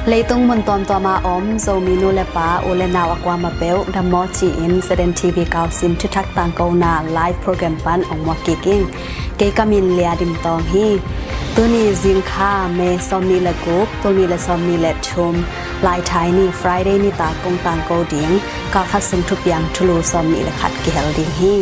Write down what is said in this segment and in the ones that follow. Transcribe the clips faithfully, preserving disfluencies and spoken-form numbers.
Leitung mun tuamtuam a om Zomi nu le pa, u le nau a kuamah peuh dammaw ci-in Z N T V Kawl Sim thuthak tangkona live program pan ong muak kik ing. Kei ka min Lia Dim Tawng hi. Tuni zingkha May sawmnih le guk, tul nih le sawmnih le thum, Laithai ni Friday nitak kong tangko ding kalkhat sung thupiang thulu sawmnih le khat kihel ding hi.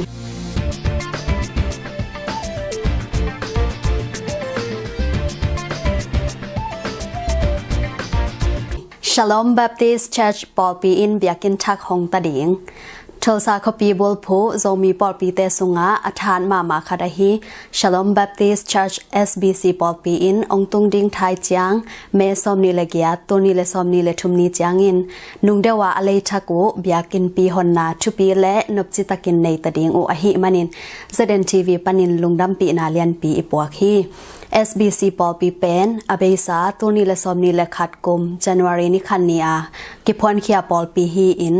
Shalom Baptist Church pawlpi in biakinn thak hong ta ding. Tulsa khuapi bulphuh Zomi pawlpite sungah a thahat mahmah khat ahi Shalom Baptist Church, S B C pawlpi in ong tung ding thai ciang May sawmnih le giat, tul nih le sawmnih le thum ni ciangin nungdeuh ah a leithak uh biakinnpi honna thupi le nopci takin nei ta ding uh ahih manin Z N T V panin lungdampihna lianpi i puak hi. S B C pawlpi pen a beisa tul nih le sawmnih le khat kum January ni khat ni a kiphuankhia pawlpi hi-in,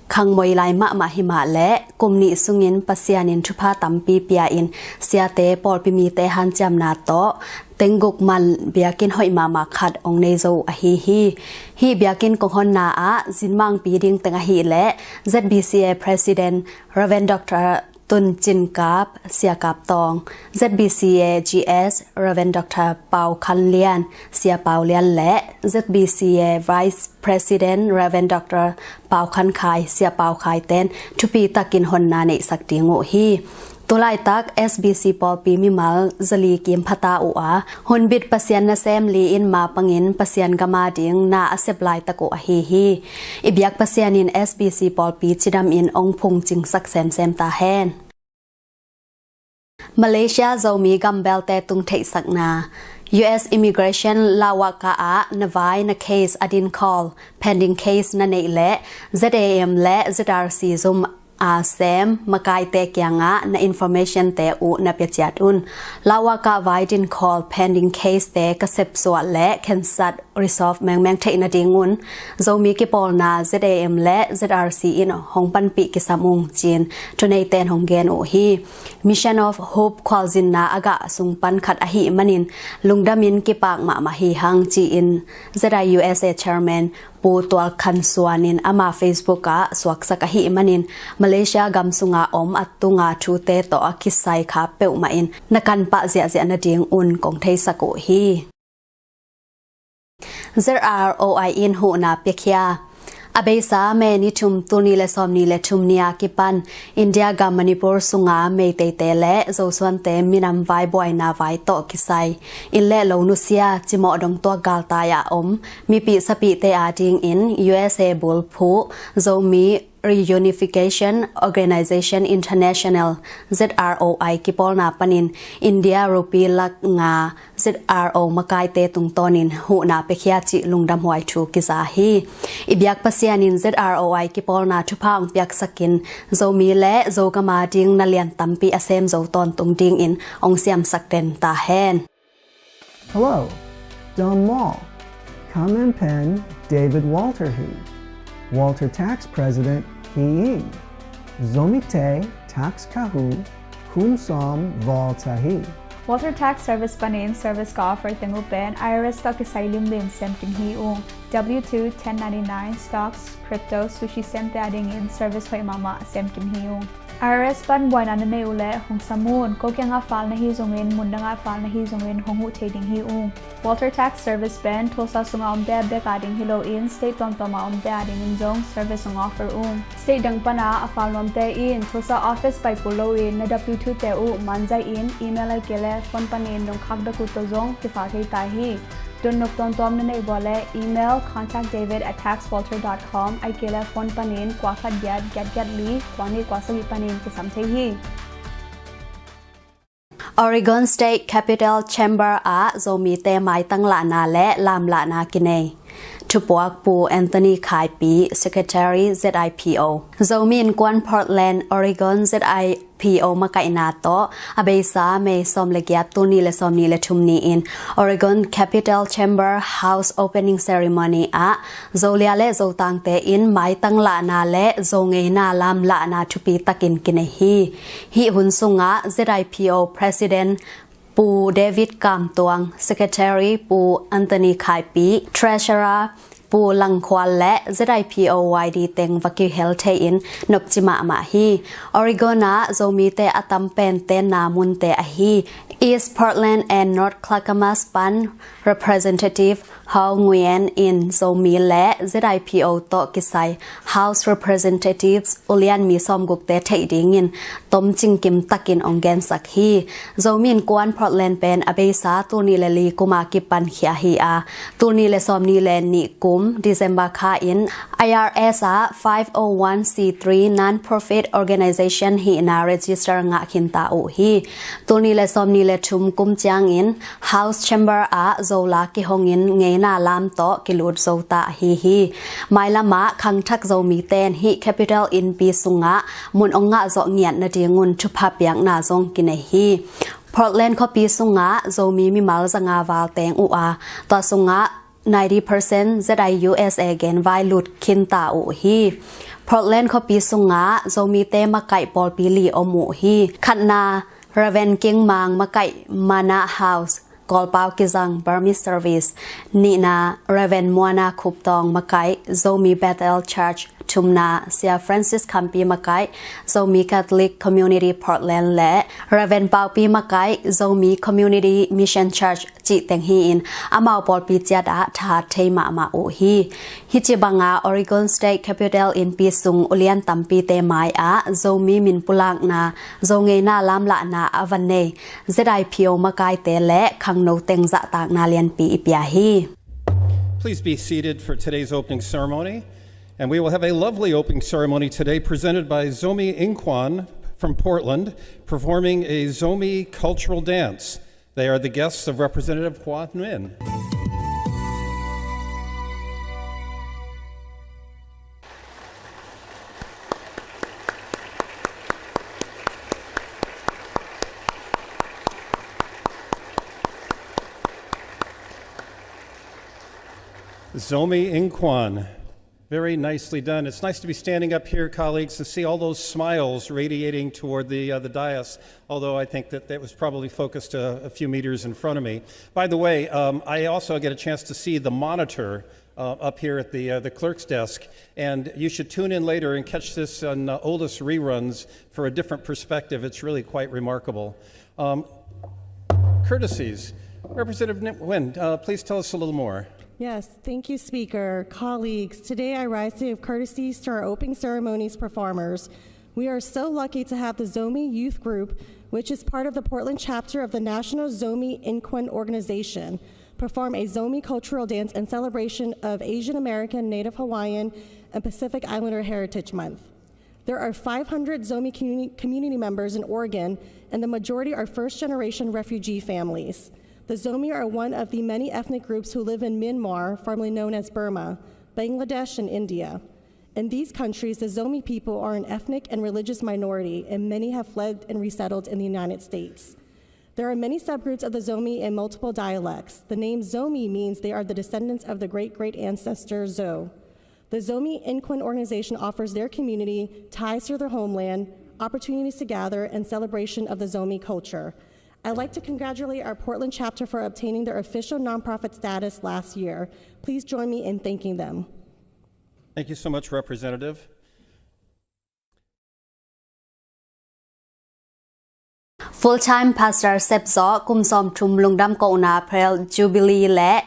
khangmoi lai mahmah himah le kum nih sungin Pasian in thupha tampi pia-in siate pawlpi mite hanciamna tawh tengguk man biakinn hoih mahmah khat ong nei zo uh ahi hi. Hih biakinn kong honna ah zinmangpi ding teng ahih leh Z B C A President Reverend Doctor Tun Cin Kap, Sia Kap Tawng, Z B C A G S Reverend Doctor Pau Khan Lian, Sia Pau Lian le Z B C A Vice President Reverend Doctor Pau Khan Khai, Sia Pau Khai ten thupi takin honna neihsak ding uh hi. Tulaitak S B C pawlpi mimal zali kim phata uh a, hunbit Pasian nasem li in mapangin Pasian gam a ding na a sep laitak uh ahi hi. I biak Pasian in S B C pawlpi cidam in ong phungcingsak semsem ta hen. Malaysia Zomi gambelte tung theihsakna. U S immigration lauhuahka ah na vai na case a dinkhawl, pending case na neih leh Z A M le Z R C zum a sem makaite kiangah na information te uh na pia ciat un. Lauhuahka vai dinkhawl, pending case te ka sepsuah le khensat resolve mengmeng theih nadingun Zomi kipawlna Z A M le Z R C in hong panpih kisam ung ci-in thuneite in hong gen uh hi. Mission of Hope khualzinna a gah sung pan khat ahih manin lungdamin kipak mahmah hi hang ci-in Z I U S A Chairman Pu Tual Khan Suan in ama Facebook ah suaksak ahih manin Malaysia gam sunga om a tunga thute tawh a kisai kha peuhmah in na kanpah ziahziah nadingun kong theisak uh hi. Z R O I in huhna piakhia. A beisa May ni thum, tul nih le sawmnih le thum ni a kipan India gam Manipur sunga Meiteite le Zosuante minam vai buaina vai tawh kisai inn le lo nusia cimawh dongtuak galtai ah om mipih sapihte adingin U S A bulphuh Zomi Reunification Organization International, Z R O I, kipawlna panin India rupee lakh nga Z R O makaite tungtawnin huhna piakhia cih lungdamhuai thu kiza hi. I biak Pasian in Z R O I kipawlna thupha hong piaksakin Zomi le Zogam ading na lian tampi a sem zo tawntung dingin hong siamsak den ta hen. Hello, Dom Mall. Ka min pen David Walter hi. Walter Tax President hi ing. Zomite tax ka huh kum sawm vawl ta hi. Walter Tax Service panin service ka offer teng uh pen I R S tawh kisai limlim sem kim hi ung. W two, ten ninety-nine, stocks, crypto, sushi semte adingin service hoih mahmah sem kim hi ung. I R S pan buaina na neih uh leh hong sam un. Ko kiangah file na hi zongin, mundangah file na hi zongin hong huh thei ding hi ung. Walter Tax Service pen Tulsa sunga omte a bek ading hi loin state tuamtuama omte adingin zong service hong offer ung. State dang pana a file nuamte in Tulsa office pai kul loin na W two te uh manzai in, email ahih kei leh phone panin dong khak bek uh tawh zong kifile thei ta hi. Dotnop tuamtuam na neih uh leh email contact david at tax walter dot com, ahih kei leh phone panin kua khat giat giat giat li kua nih kua sagih panin kisam thei hi. Oregon State Capitol Chamber ah Zomite maitang lahna le lamlahna kinei. Thupuak Pu Anthony Khaipi, Secretary, Z I P O. Zomi Innkuan Portland, Oregon, Z I P O makaihna tawh a beisa May sawm le giat, tul nih le sawmnih le thum ni-in Oregon Capitol Chamber House Opening Ceremony ah Zolia le Zotangte in maitang lahna le Zongeina lamlahna thupi takin kinei hi. Hih hun sungah Z I P O President Pu David Kam Tuang, Secretary Pu Anthony Khaipi, Treasurer Pu Lang Khual le Z I P O Y D teng va kihel thei-in nopci mahmah hi. Oregon ah Zomite a tam pen tenna munte ahi East Portland and North Clackamas pan Representative Hau Nguyen in Zomi le Z I P O tawh kisai House Representatives ulian mi sawmgukte theih dingin tom cingkim takin ong gensak hi. Zomi Innkuan Portland pen a beisa tulnih le li kuma kipan khia hi a, tulnih le sawmnih le nih kum December kha in I R S ah five oh one C three non-profit organization hihna register ngah khinta uh hi. Tulnih le sawmnih le thum kum ciangin House Chamber ah Zola kihongin ngeina lam tawh kilut zota ahi hi. Mailamah khangthak Zomite in hih capital innpi sungah mun ong ngah zawh ngiat nadingun thupha piakna zong kinei hi. Portland khuapi sungah Zomi mimal zanga val teng uh a, tua sungah ninety percent Z I U S A genvai lut khinta uh hi. Portland khuapi sungah Zomite makaih pawlpi li om uh hi. Khatna Reverend King Mang makaih Mana House, Kawlpau kizang Burmese Service. Nihna Reverend Muana Khuptawng makaih Zomi Bethel Church. Thumna Sia Francis Khampi makaih Zomi Catholic Community Portland le Reverend Paupi makaih Zomi Community Mission Church cih teng hi-in amau pawlpi ciat ah thahat thei mahmah uh hi. Hih ci banga Oregon State Capital innpi sung ulian tampite mai ah Zomi min pulakna, Zo ngeina lamlahna a va nei Z I P O makaite le khangno teng zahtakna lianpi i pia hi. Please be seated for today's opening ceremony. And we will have a lovely opening ceremony today presented by Zomi Innkuan from Portland, performing a Zomi cultural dance. They are the guests of Representative Hua Nguyen. Zomi Innkuan. Very nicely done. It's nice to be standing up here, colleagues, and see all those smiles radiating toward the, uh, the dais, although I think that that was probably focused a, a few meters in front of me. By the way, um, I also get a chance to see the monitor, uh, up here at the, uh, the clerk's desk, and you should tune in later and catch this on, uh, Oldest Reruns for a different perspective. It's really quite remarkable. Um, courtesies. Representative Nguyen, uh, please tell us a little more. Yes, thank you, Speaker. Colleagues, today I rise to give courtesies to our opening ceremony's performers. We are so lucky to have the Zomi Youth Group, which is part of the Portland chapter of the National Zomi Innkuan Organization, perform a Zomi cultural dance in celebration of Asian American, Native Hawaiian, and Pacific Islander Heritage Month. There are five hundred Zomi community, community members in Oregon, and the majority are first-generation refugee families. The Zomi are one of the many ethnic groups who live in Myanmar, formerly known as Burma, Bangladesh, and India. In these countries, the Zomi people are an ethnic and religious minority, and many have fled and resettled in the United States. There are many subgroups of the Zomi and multiple dialects. The name Zomi means they are the descendants of the great-great ancestor Zo. The Zomi Innkuan organization offers their community ties to their homeland, opportunities to gather, and celebration of the Zomi culture. I'd like to congratulate our Portland chapter for obtaining their official nonprofit status last year. Please join me in thanking them. Thank you so much, Representative. Full-time Pastor Sep Zaw kum sawmthum lungdam kohna Pearl Jubilee le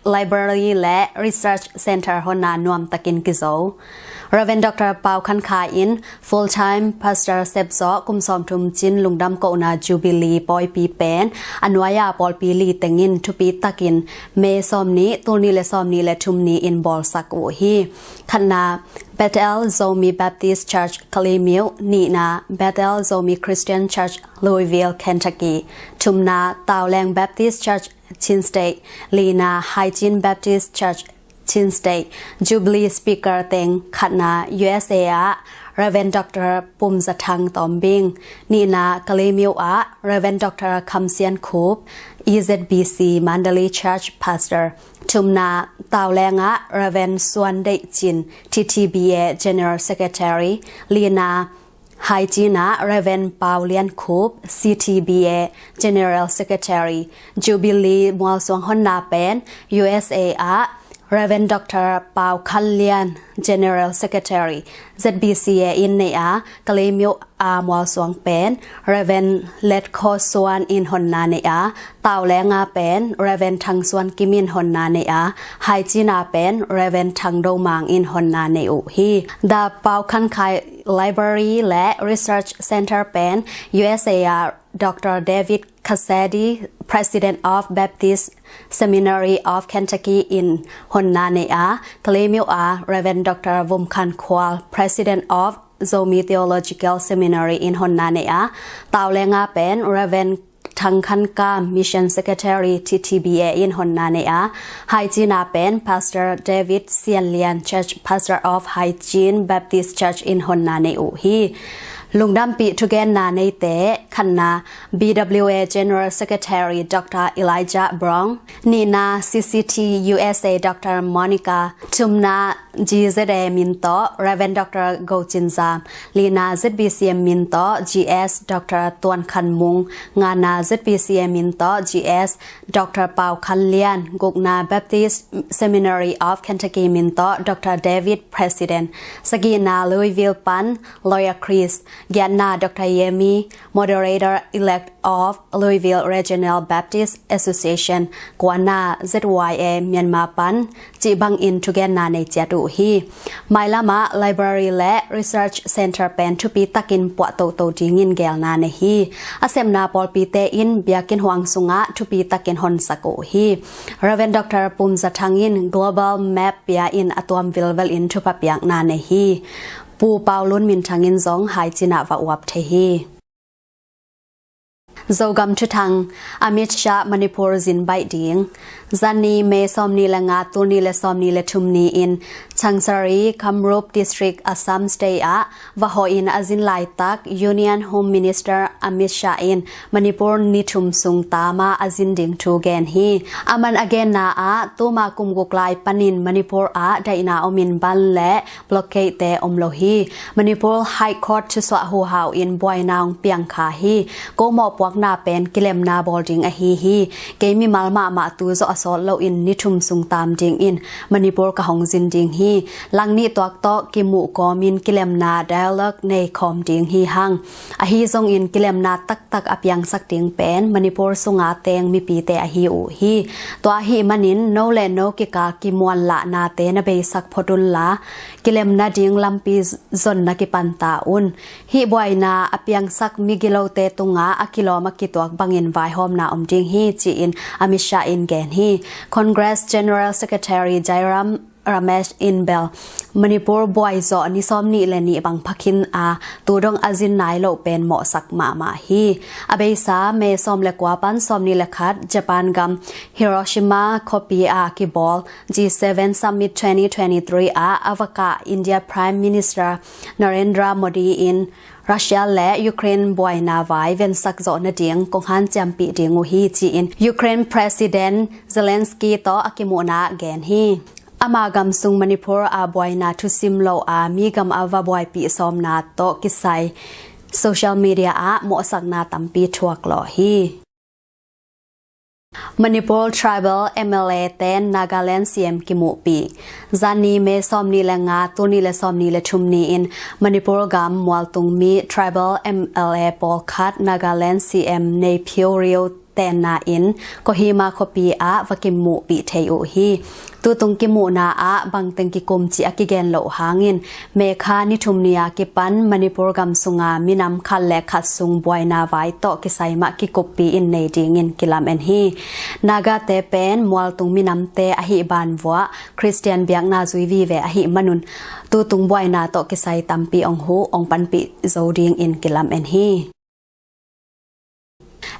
Library le Research Center honna nuamtakin kizo. Reverend Doctor Pau Khan Kha in Full-time Pastor Sep Zaw kum sawmthum cin lungdam kohna Jubilee pawipi pen a nuai-a pawlpi li tengin thupi takin May sawmnih, tulnih le sawmnih le thum ni-in bawlsak uh hi. Khatna Bethel Zomi Baptist Church Kalaymyo, nihna Bethel Zomi Christian Church Louisville, Kentucky, thumna Tauleng Baptist Church Chin State, lina Haichin Baptist Church Chin State. Jubilee speaker teng khatna U S A ah Reverend Doctor Pum Za Thang Tawm Bing, nihna Kalaymyo ah Reverend Doctor Kham Sian Khup, E Z B C Mandalay Church Pastor, thumna Tauleng ah Reverend Suan Deih Cin, T T B A General Secretary, lina Haichin ah Reverend Pau Lian Khup, C T B A General Secretary. Jubilee mualsuang honna pen U S A ah Rev. Dr. Pau Khan Lian, General Secretary, Z B C A in nei a, Kalaymyo a mualsuang pen Rev. Let Kho Suan in honna nei a, Tawlenga pen Rev. Thang Suan Kim in honna nei a, Haicina pen Rev. Thang Do Mang in honna nei uh hi. The Pau Khan Khai Library le Research Center pen U S A a Dr. David Cassidy, President of Baptist Seminary of Kentucky in honna nei a, Kalaymyo a Rev. Dr. Vum Khan Khual, President of Zomi Theological Seminary in honna nei a, Tawlenga pen Rev. Thang Khan Kam, Mission Secretary, T T B A in honna nei a, Haicina pen Pastor David Sian Lian, Church Pastor of Haicin Baptist Church in honna nei uh hi. Lungdampih thugenna neite, khatna B W A General Secretary Dr. Elijah Brong, nihna C C T U S A Dr. Monica, thumna G Z A min tawh Rev. Dr. Go Cin Zam, lina Z B C M min tawh G S Dr. Tuan Khan Mung, ngana Z B C A min tawh G S Dr. Pau Khan Lian, gukna Baptist Seminary of Kentucky min tawh Dr. David, President, sagihna Louisville pan Lawyer Chris, giatna Dr. Yemi, Moderator Elect of Louisville Regional Baptist Association, kuana Z Y A Myanmar pan cih bangin thugenna nei ciat uh hi. Mailamah Library le Research Center pen thupi takin puah toto dingin gelna nei hi. A sepna pawlpite in biakinn huang sungah thupi takin honsak uh hi. Rev. Dr. Pum Za Thang in Global Map bia in a tuam vilvel in thupha piakna nei hi. Pu Pau Lun Min Thang in zong Haicin ah va uap thei hi. Zogam thuthang, Amit Shah Manipur zin baih ding. Zani May sawmnih le nga, tul nih le sawmnih le thum ni-in Changsari, Kamrup District, Assam State ah va hawh in a zin laitak Union Home Minister Amit Shah in Manipur ni thum sung tam ah a zin ding thu gen hi. Aman a genna ah tuma kum guk lai panin Manipur ah daihna om in ban le blockade te om lo hi. Manipur High Court thusuah huhau in buaina hong piang kha hi. Ko mawhpuakna pen kilemna bawl ding ahi hi. Kei mimal mahmah tu zawh a sawt loin ni thum sung tam dingin Manipur ka hong zin ding hi. Langnih tuak tawh kimuh kawmin kilemna dialogue nei khawm ding hi hang. Ahi zongin kilemna taktak a piangsak ding pen Manipur sunga teng mipite ahi uh hi. Tua ahih manin no le no kikal kimuanlahnate na beisak phot unla, kilemna ding lampi zonna kipan ta un. Hih buaina a piangsak migilote tungah a kilawm a kituak bangin vaihawmna om ding hi, ci-in Amit Shah in gen hi. Congress General Secretary Jairam Ramesh in bel Manipur buai zawh ni sawmnih le nih bang phakhin a, tu dong a zin nai loh pen mawhsak mahmah hi. A beisa May sawm le kua pan sawmnih le khat, Japan gam Hiroshima khuapi a kibawl G seven Summit twenty twenty-three ah a va kah India Prime Minister Narendra Modi in Russia le Ukraine buaina vai vensak zawh nading kong hanciampih ding uh hi, ci-in Ukraine President Zelensky tawh a kimuhna gen hi. Ama gam sung Manipur ah buaina thusim lo a mi gam a va buaipih sawmna tawh kisai social media ah mawhsakna tampi thuak lawh hi. Manipur Tribal M L A ten Nagaland C M kimuhpih. Zani May sawmnih le nga, tul nih le sawmnih le thum ni-in Manipur gam mualtung mi Tribal M L A pawlkhat Nagaland C M Neiphiu Rio tenna in Kohima khuapi ah va kimuhpih thei uh hi. Tutung kimuhna ah bangteng kikum cih a kigen loh hangin, May kha ni thum ni a kipan Manipur gam sunga minam khat le khat sung buaina vai tawh kisai mah kikuppi in nei dingin kilamen hi. Nagate pen mualtung minamte ahih banvuah Khristian biakna zui vive ahih manun, tutung buaina tawh kisai tampi ong huh, ong panpih zo dingin kilamen hi.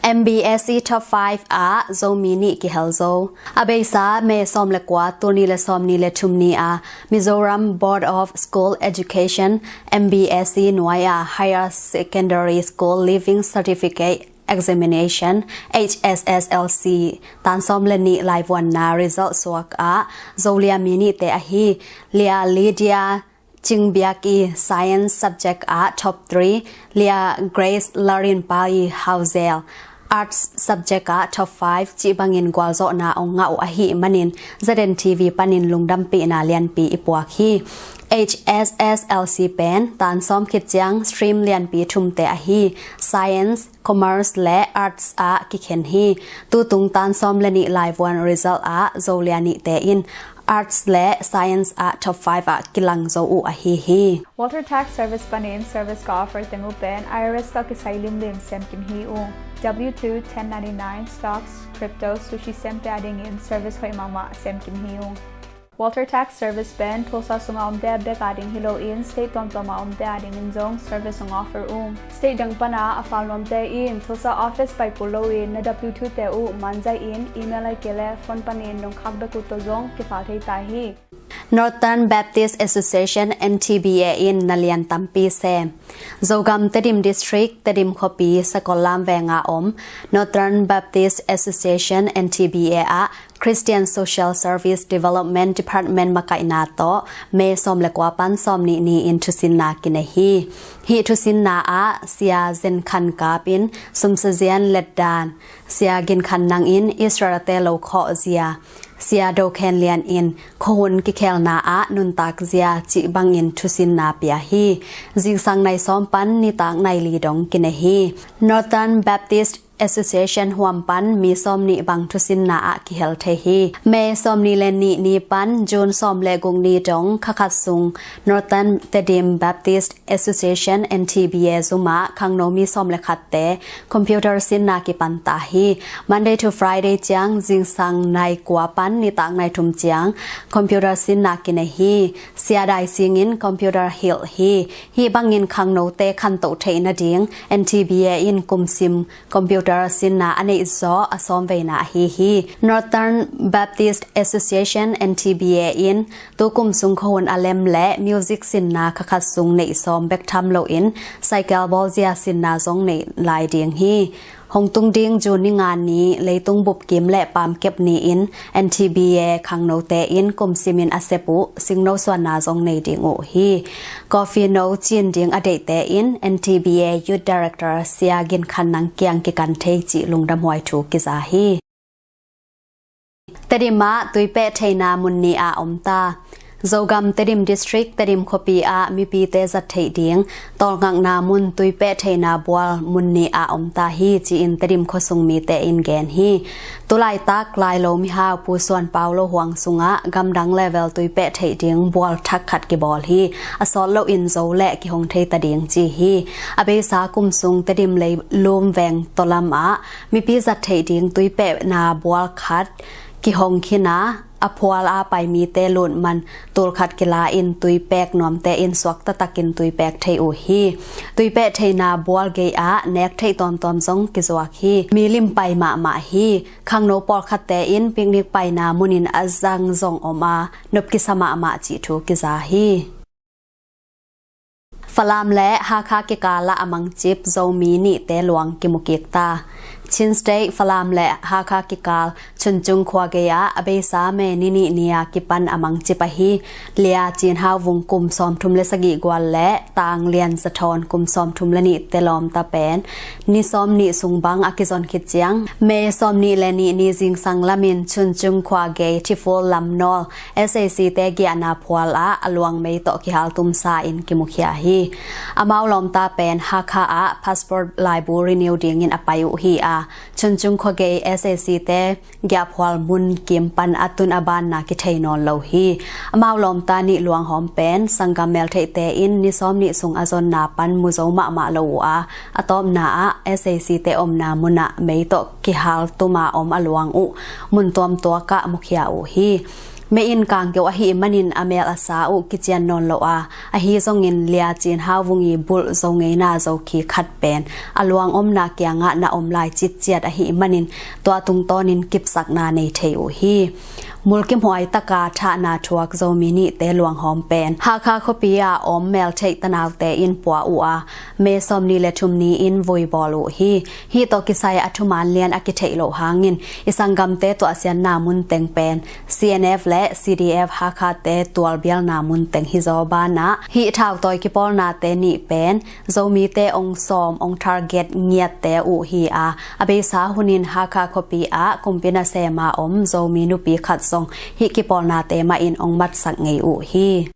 M B S E Top five ah Zomi nih kihel zo. A beisa May sawm le kua, tul nih le sawmnih le thum ni a Mizoram Board of School Education, M B S E nuai a Higher Secondary School Leaving Certificate Examination, H S S L C, tan sawm le nih laivuanna result suak ah Zolia mi nihte ahi Lia Lydia Cingbiaki Science Subject ah Top three, Lia Grace Larinpai Hauzel Arts subject ah top five cih bangin gualzawhna hong ngah uh ahih manin Z N T V panin lungdampihna lianpi i puak hi. H S S L C pen tan sawm khit ciang stream lianpi thumte ahi Science, Commerce le Arts ah kikhen hi. Tutung tan sawm le nih laivuan result ah Zolia nihte in Arts le Science ah top five ah kilang zo uh ahi hi. Walter Tax Service panin service ka offer teng uh pen I R S ka kisai limlim sem kim hi uh. W two, ten ninety-nine, stocks, crypto, sushi semte a dingin service hoih mahmah sem kim hi uh. Walter Tax Service pen Tulsa sunga omte a bek a ding hi loin state tuamtuam a omte a dingin zong service hong offer uh. State dang pana a fal nuamte in Tulsa office paipul loin na W two te uh manzai in email ai kei le phone panin nong khak bek uh tawh zong kifal thei ta hi. Northern Baptist Association, N T B A in na lian tampi sem. Zogam Tedim District, Tedim khuapi, Sakollam venga om Northern Baptist Association, N T B A ah Christian Social Service Development Department makaihna tawh May sawm le kua pan sawm nih ni-in thusinna kinei hi. Hih thusinna ah Sia Zin Khan Kap in sumsazian letdan, Sia Gin Khan Nang in Israel te lo khawh zia, Sia Do Khen Lian in khuahun kikhelna ah nuntak zia cih bangin thusinna pia hi. Zingsang nai sawm pan nitak nai li dong kinei hi. Northern Baptist Association huam pan mi sawm nih bang thusinna ah kihel thei hi. May sawm nih le nih ni pan June sawm le guk ni dong kha khat sung Northern Tedim Baptist Association, N T B A zum ah khangno mi sawm le khatte computer sinna kipan ta hi. Monday to Friday ciang zingsang nai kua pan nitak nai thum ciang computer sinna kinei hi. Sia Dai Sing in computer hilh hi. Hih bangin khangnote khantoh theih nading N T B A in kum sim computer sinna a neih zawh a sawmveina ahi hi. Northern Baptist Association, N T B A in tu kum sung khuahun a lem le music sinna kha khat sung neih sawm bek tham loin cycle bawl zia sinna zong neih lai ding hi. Hong tung ding June ni nga ni leitung bupkim le pamkep ni-in N T B A khangnote in kum simin a sep uh singno suanna zong nei ding uh hi. Coffee no cin ding a deihte in N T B A Youth Director Sia Gin Khan Nang kiang kikan thei cih lungdamhuai thu kiza hi. Tedim ah tuipeh theihna mun ni a om ta. Zogam Tedim District, Tedim khuapi ah mipite zat theih ding tawlngakna mun tuipeh theihna bual mun ni a om ta hi, ci-in Tedim khuasung mite in gen hi. Tulaitak Lailo mihau Pu Suan Pau lo huang sungah gamdang level tuipeh theih ding bual thak khat kibawl hi. A sawt loin zo le kihong thei ta ding ci hi. A beisa kum sung Tedim leilum veng tawlam ah mipi zat theih ding tuipehna bual khat kihong khin a, a phual a pai mite lut man tul khat kila in tuipek nuamte in suak taktakin tuipek thei uh hi. Tuipeh theihna bual gei ah nek theih tuamtuam zong kizuak hi. Mi lim pai mahmah hi. Khangno pawlkhatte in picnic paina munin a zang zong om a, nop kisa mahmah cih thu kiza hi. Falam le Hakha kikal ah a mangcip Zomi nihte luang kimukik ta. Chin State, Falam le Hakha kikal Chuncung khua gei ah a beisa May ni nih ni a kipan a mangcip ahi Lia Cin Hau Vung kum sawmthum le sagih gual le Tang Lian Za Thawn kum sawmthum le nih te lawmta pen ni sawm nih sung bang a kizon khit ciang May sawm nih le nih ni zingsang lamin Chuncung khua gei Thiful lam nawl S A C te giahna phual ah a luang mei tawh kihaltumsa in kimukhia hi. Amau lawmta pen Hakha ah passport laibu renew dingin a pai uh hi a, Chuncung khua gei S A C te giahphual mun kim pan a tun a banna kithei nawn lo hi. Amau lawmta nih luanghawm pen sanggam meltheihte in ni sawm nih sung a zonna pan mu zo mahmah lo uh a, a tawpna ah S A C te omna munah mei tawh kihaltuma om a luang uh mun tuamtuak ah mukhia uh hi. Mei in kangkeu ahih manin a mel a sa uh kician nawn lo a, ahi zongin Lia Cin Hau Vung i bulh zo ngeina zokhi khat pen a luang omna kiangah na om lai citciat ahih manin tua tungtawnin kipsakna nei thei uh hi. Mulkimhuai taka thahna thuak Zomi nihte luanghawm pen Hakha khuapi a om meltheih tanaute in pua uh a, May sawmnih le thum ni-in vui bawl uh hi. Hih tawh kisai a thuman lian a kitheih loh hangin i sanggamte tuahsiatna munteng pen C N F le C D F Hakhate tualbialna munteng hizaw banah hih thautawi kipawlnate nih pen Zomite ong sawm, ong target ngiatte uh hi a, a beisa hunin Hakha khuapi ah kumpi nasema om Zomi nupi khat zong hih kipawlnate mahin ong matsak ngei uh hi.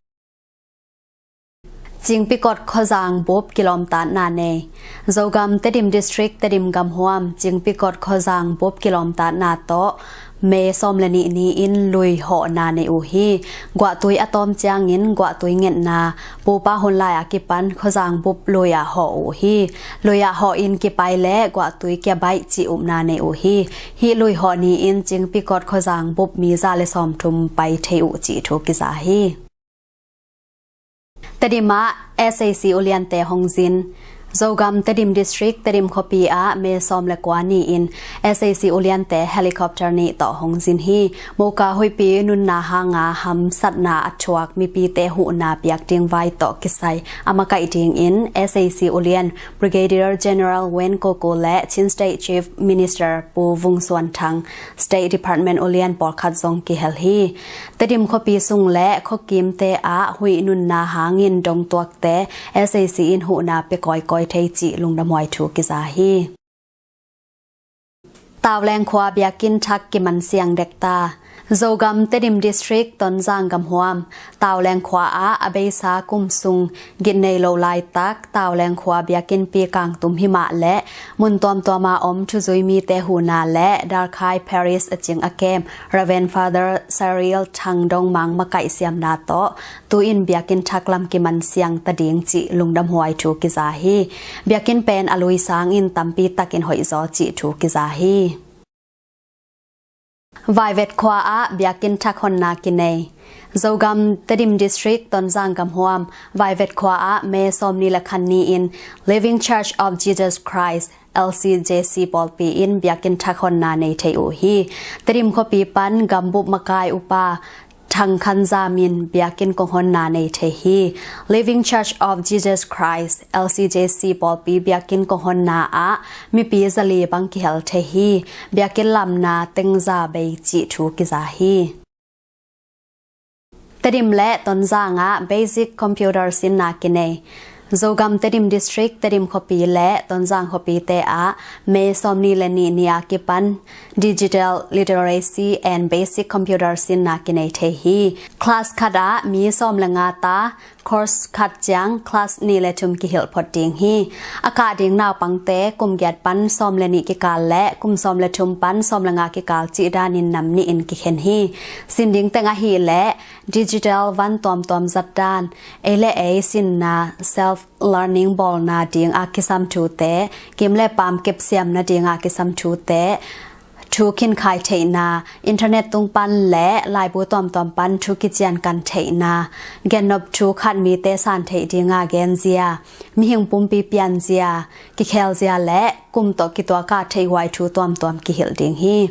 Cingpikot khuazang bup kilawmtatna nei. Zogam Tedim District, Tedim gamhuam, Cingpikot khuazang bup kilawmtatna tawh May sawm le nih ni-in lui hawhna nei uh hi. Guahtui a tawm ciangin guahtui ngetna, pupa hun lai a kipan khuazang bup lui ah hawh uh hi. Lui ah hawh in kipai le guahtui kia baih cih upna nei uh hi. Hih lui hawh ni-in Cingpikot khuazang bup mi za le sawmthum pai thei uh cih thu kiza hi. Tedim ah S A C uliante hong zin. Zogam Tedim District, Tedim khuapi ah May sawm le kua ni-in S A C uliante helicopter nih tawh hong zin hi. Moka huihpi nunna hanga hamsatna a thuak mipite huhna biakding vai tawh kisai a makaih dingin S A C ulian Brigadier General Wen Koko le Chin State Chief Minister Pu Vung Suan Thang, State Department ulian pawlkhat zong kihel hi. Tedim khuapi sung le khuakimte ah huih nunna hangin dongtuakte S A C in huhna pia kawikawi thei cih lungdamhuai thu kiza hi. Tauleng khua biakinn thak kiman siang dekta. Zogam Tedim District, Tonzang gamhuam, Tauleng khua ah a beisa kum sung gitnei lo laitak Tauleng khua biakinnpi kangtum himah le mun tuamtuama om thuzui mite huhna le Darkhai Parish a cing a kem Reverend Father Cyril Thang Dong Mang makaih siamna tawh tu-in biakinn thak lam kiman siang ta ding cih lungdamhuai thu kiza hi. Biakinn pen a lui sangin tampi takin hoihzaw cih thu kiza hi. Vaivet khua ah biakinn thak honna kinei. Zogam Tedim District, Tonzang gamhuam, Vaivet khua ah May sawmnih le khat ni-in Living Church of Jesus Christ, L C J C pawlpi in biakinn thak honna nei thei uh hi. Tedim khuapi pan gambup makai upa Thang Khan Zam in biakinn kong honna nei thei hi. Living Church of Jesus Christ, L C J C pawlpi biakinn kong honna ah mipi zali bang kihel thei hi. Biakinn lamna teng za bei cih thu kiza hi. Tedim le Tonzang ah basic computer sinna kinei. Zogam Tedim District, Tedim khuapi le Tonzang khuapite ah May sawmnih le nih ni a kipan Digital Literacy and Basic Computer sinna kinei thei hi. Class khat ah mi sawm le nga ta, course khat ciang class nih le thum kihilh phot ding hi. A kah ding naupangte kum giat pan sawm le nih kikal le kum sawm le thum pan sawm le nga kikal cih danin nam nih in kikhen hi. Sin ding teng ahih leh digital van tuamtuam zat dan, ei le ei sinna, self learning bawlna ding a kisam thute, kim le paam kepsiamna ding a kisam thute, thu khinkhai theihna, internet tung pan le laibu tuamtuam pan thu kician kan theihna, gennop thu khat mite san theih ding a genzia, mihing pumpi pianzia, kikhelzia le kum tawh kituak a theihhuai thu tuamtuam kihilh ding hi.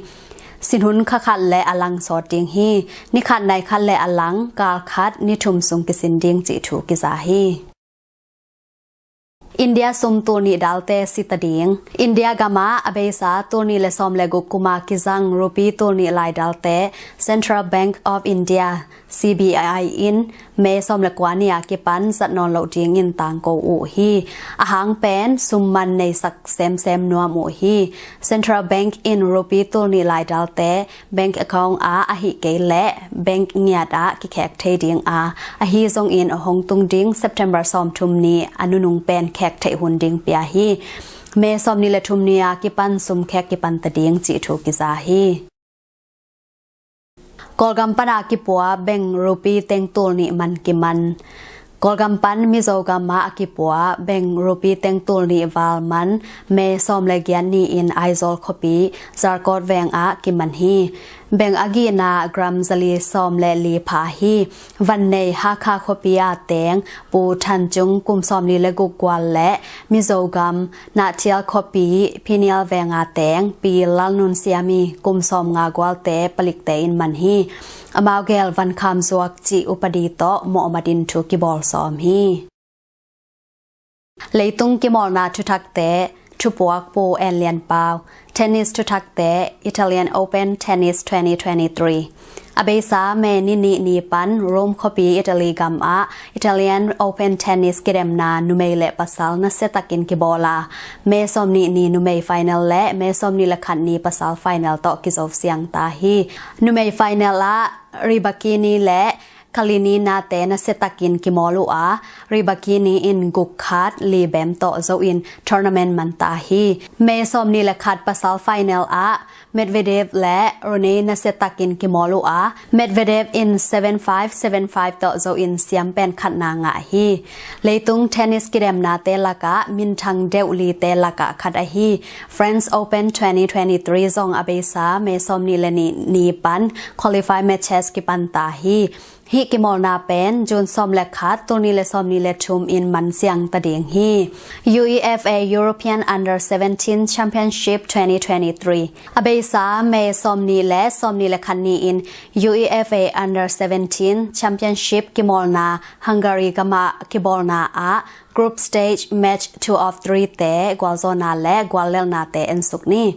Sin hun kha khat le a lang sawt ding hi. Ni khat nai khat le a lang kal khat ni thum sung kisin ding cih thu kiza hi. India sum tul nih dalte si ta ding. India gam ah a beisa tul nih le sawm le guk kum a kizang rupee tul nih lai dalte Central Bank of India, C B I in May sawm le kua ni a kipan zat nawn loh dingin tangko uh hi. A hang pen sum man neisak semsem nuam uh hi. Central Bank in rupee tul nih lai dalte bank account ah ahih kei leh bank ngiat ah kikhek thei ding a, ahi zongin a hong tung ding September sawmthum ni a nunung pen khek theih hun ding pia hi. May sawmnih le thum ni a kipan sum khek kipan ta ding cih thu kiza hi. Kawlgam pan a kipua bank rupee teng tul nih man kiman. Kawlgam pan Mizo gamah a kipua beng rupi teng tul nih val man May sawm le giat ni-in Aizawl khuapi Zarkawt vengah kiman hi. Beng a gihna gram zali sawm le li pha hi. Van nei Hakha khuapi a teng Pu Than Cung kum sawmli le guk gual le Mizo gam Nahthial khuapi Phinial veng a teng Pi Lalnun Siami kum sawmnga gualte palikte in man hi. Amau gel Van Kham Zuak cih upadi tawh mawhmatin thu kibawl sawm hi. Leitung kimawlna thuthakte, thupuak Pu En Lian Pau. Tennis thuthakte, Italian Open Tennis twenty twenty-three. A beisa May ni nih ni pan Rome khuapi Italy gamah Italian Open Tennis kidemna numei le pasal nasiatakin kibawl a, May sawm nih ni numei final le May sawm nih le khat ni pasal final tawh kizo siang ta hi. Numei final ah Rybakina le Kalinina te nasiatakin kimawl uh a, Rybakina in guk khat li bem tawh zo in tournament man ta hi. May sawm nih le khat pasal final ah Medvedev le Rune nasiatakin kimawl uh a, Medvedev in seven five, seven five tawh zo in siam pen khatna ngah hi. Leitung tennis kidemnate lakah minthang deuh lite lakah khat ahi French Open twenty twenty-three zong a beisa May sawm nih le nih ni pan qualify matches kipan ta hi. Hih kimawlna pen June sawm le khat, tul nih le sawm nih le thum in man siang ta ding hi. UEFA European Under seventeen Championship twenty twenty-three. A beisa May sawm nih le sawm nih le khat ni-in UEFA Under seventeen Championship kimawlna Hungary gamah kibawlna ah group stage match two of three te gualzawhna le guallelhna te ensuk ni.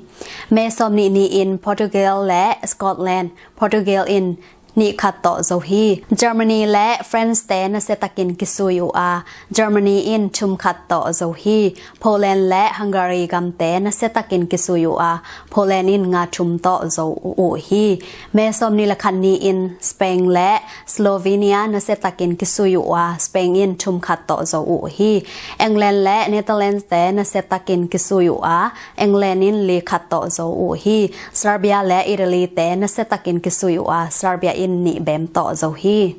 May sawm nih ni-in Portugal le Scotland, Portugal in nih khat tawh zo hi. Germany le France te nasiatakin kisui uh a, Germany in thum khat tawh zo hi. Poland le Hungary gamte nasiatakin kisui uh a, Poland in nga thum tawh zo uh hi. May sawm nih le khat ni-in Spain le Slovenia nasiatakin kisui uh a, Spain in thum khat tawh zo uh hi. England le Netherlands te nasiatakin kisui uh a, England in li khat tawh zo uh hi. Serbia le Italy te nasiatakin kisui uh a, Serbia in nih bem tawh zo hi.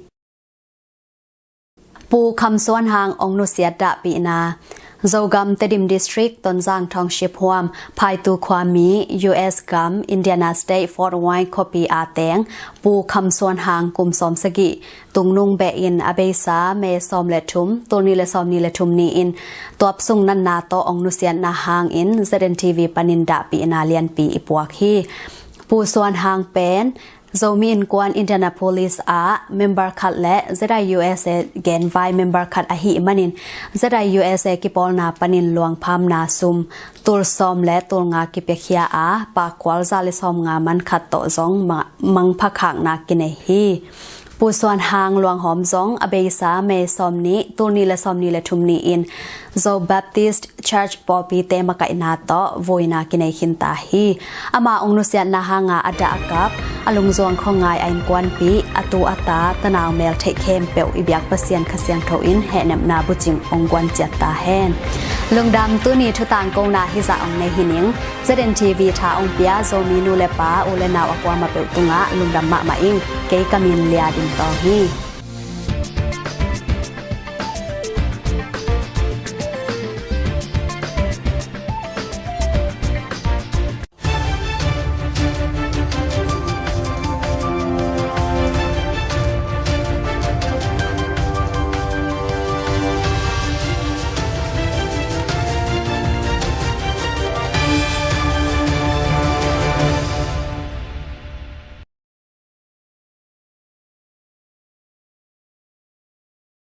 Pu Kham Suan Hang ong nusiat dahpihna. Zogam Tedim District, Tonzang Township huam, Phaitu khuami, U S gam, Indiana State, Fort Wayne khuapi a teng Pu Kham Suan Hang kum sawm sagih tungnung beh in a beisa May sawm le thum, tul nih le sawm nih le thum ni-in tuapsung natna tawh ong nusiatna hangin Z N T V panin dahpihna lianpi i puak hi. Pu Suan Hang pen Zomi Innkuan Indianapolis ah member khat le Z I U S A genvai member khat ahih manin Z I U S A kipawlna panin luangphamna sum tul sawm le tul nga kipiakhia a, pakkual za le sawmnga man khat tawh zong ma-, mangpha khakna kinei hi. Pu Suan Hang luanghawm zong a beisa May sawm nih, tul nih le sawm nih le thum ni-in Zo Baptist Church pawlpite makaihna tawh vuina kinei khinta hi. Ama ong nusiatna hanga a dah a kap, a lungzuang khawngai a innkuanpih, a tu a ta, tanau mel theih khempeuh i biak Pasian Kha Siangtho in hehnepna bucing ong guan ciat ta hen. Lungdam. Tuni thutang kona hizah ong nei hi ning. Z N T V tha ong pia Zomi nu le pa, u le nau a kuamah peuh tungah lungdam mahmah ing. Kei ka min Lia Ding Tawng hi.